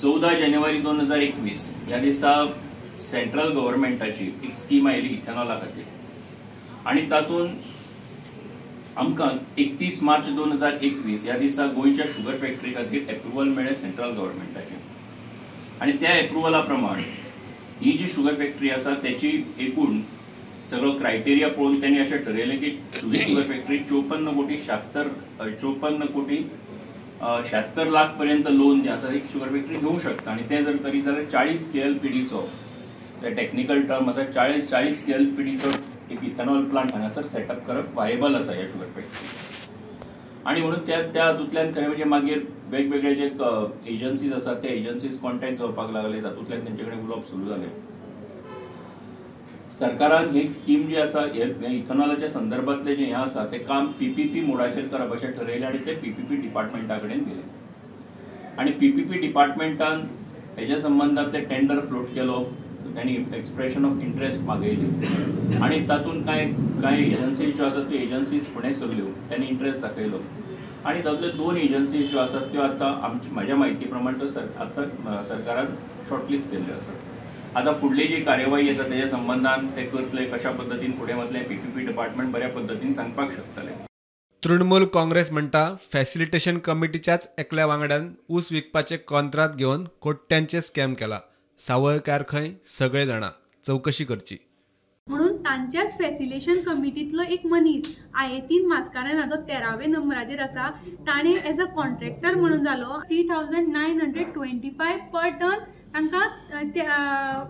14 जानेवारी 2021 ह्या दिसा सेंट्रल गव्हर्मेंटाची एक स्कीम आयली इथेनॉला खातीर आनी तातूंत आमकां 31 मार्च 2021 ह्या दिसा गोंयच्या शुगर फॅक्टरी खातीर एप्रुवल मेळ्ळें सेंट्रल गव्हर्मेंटाचें आनी त्या एप्रुवला प्रमाण ही जी शुगर फॅक्टरी आसा त्याची एकूण सगळो क्रायटेरिया पळोवन त्यांनी अशें ठरयलें की शुगर फॅक्टरी 54 कोटी 76 लाख पर्यंत लोन जे आसा एक शुगर फॅक्टरी घेवंक शकता. आनी तें जर करीत जाल्यार 40 केएलपीडीचो, ते टॅक्निकल टर्म आसा, 40 केएलपीडीचो एक इथेनॉल प्लांट हांगासर सेटअप करप वायबल आसा ह्या शुगर फॅक्टरी. आनी म्हणून त्या त्या हातूंतल्यान खरें म्हणजे मागीर वेगवेगळे जे एजन्सीज आसात ते एजन्सीज कॉन्टॅक्ट जावपाक लागले. तातूंतल्यान तेंचे कडेन उलोवप सुरू जालें. सरकारान ही स्कीम जी आसा, हे इथेनॉलाच्या संदर्भातलें जें हें आसा तें काम पीपीपी मोडाचेर करप अशें ठरयलें आनी तें पीपीपी डिपार्टमेंटा कडेन दिलें. आनी पीपीपी डिपार्टमेंटान हेज्या संबंदांतलें टेंडर फ्लोट केलो. तांणी एक्सप्रेशन ऑफ इंट्रस्ट मागयली आनी तातूंत कांय कांय एजन्सीज ज्यो आसात त्यो एजन्सीज फुडें सरल्यो, तांणी इंट्रस्ट दाखयलो आनी तातूंतल्यो 2 एजन्सीज ज्यो आसात त्यो आतां आमची म्हाज्या म्हायती प्रमाण त्यो आतां सरकारान शॉर्टलिस्ट केल्ल्यो आसात. आतां फुडली जी कार्यवाही आसा तेज्या संबंदान ते करतले, कशा पद्दतीन फुडें वतले, पीपीपी डिपार्टमेंट बऱ्या पद्दतीन सांगपाक शकतले. तृणमूल काँग्रेस म्हणटा, फॅसिलिटेशन कमिटीच्याच एकल्या वांगड्यान ऊस विकपाचे कॉन्त्रात घेवन कोट्यांचे स्कॅम केला. सावयकार खंय सगळे जाणा, चवकशी करची. म्हणून तांच्याच फॅसिलिटेशन कमिटींतलो एक मनीस आयेतीन मास्कारेन्हा, जो 13व्या नंबराचेर आसा, ताणें एज अ कॉन्ट्रॅक्टर म्हणून जालो 3925 पर टन तांकां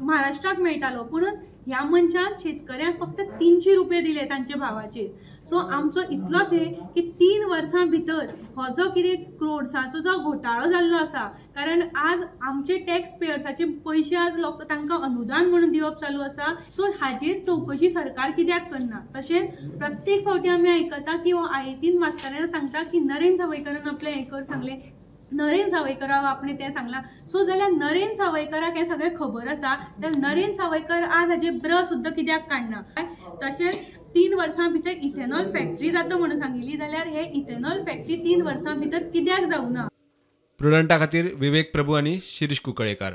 महाराष्ट्राक मेळटालो, पूण ह्या मनशान शेतकऱ्यांक फक्त 300 रुपये दिले तांच्या भावाचेर. सो आमचो इतलोच हे की 3 वर्सां भितर हो जो कितें क्रोड्साचो जो घोटाळो जाल्लो आसा, कारण आज आमचे टॅक्स पेयर्साचे पयशे आज लोक तांकां अनुदान म्हणून दिवप चालू आसा. सो हाजेर चवकशी सरकार कित्याक करना? तशेंच प्रत्येक फावटी आमी आयकता की हो आयतीन मास्कारेन्हा सांगता की नरेन सावयकारान आपलें हें कर सांगलें, नरेन सावयकाराक आपणें तें सांगलां. सो जाल्यार नरेन सावयकाराक हें सगळें खबर आसा जाल्यार नरेन सावयकार आज हाजेर ब्र सुद्दां कित्याक काडना? तशेंच 3 वर्सां भितर इथेनॉल फॅक्टरी जाता म्हणून सांगिल्ली, जाल्यार हे इथेनॉल फॅक्टरी 3 वर्सां भितर कित्याक जावना? प्रुडंटा खातीर विवेक प्रभू आनी शिरीष कुंकळेकार.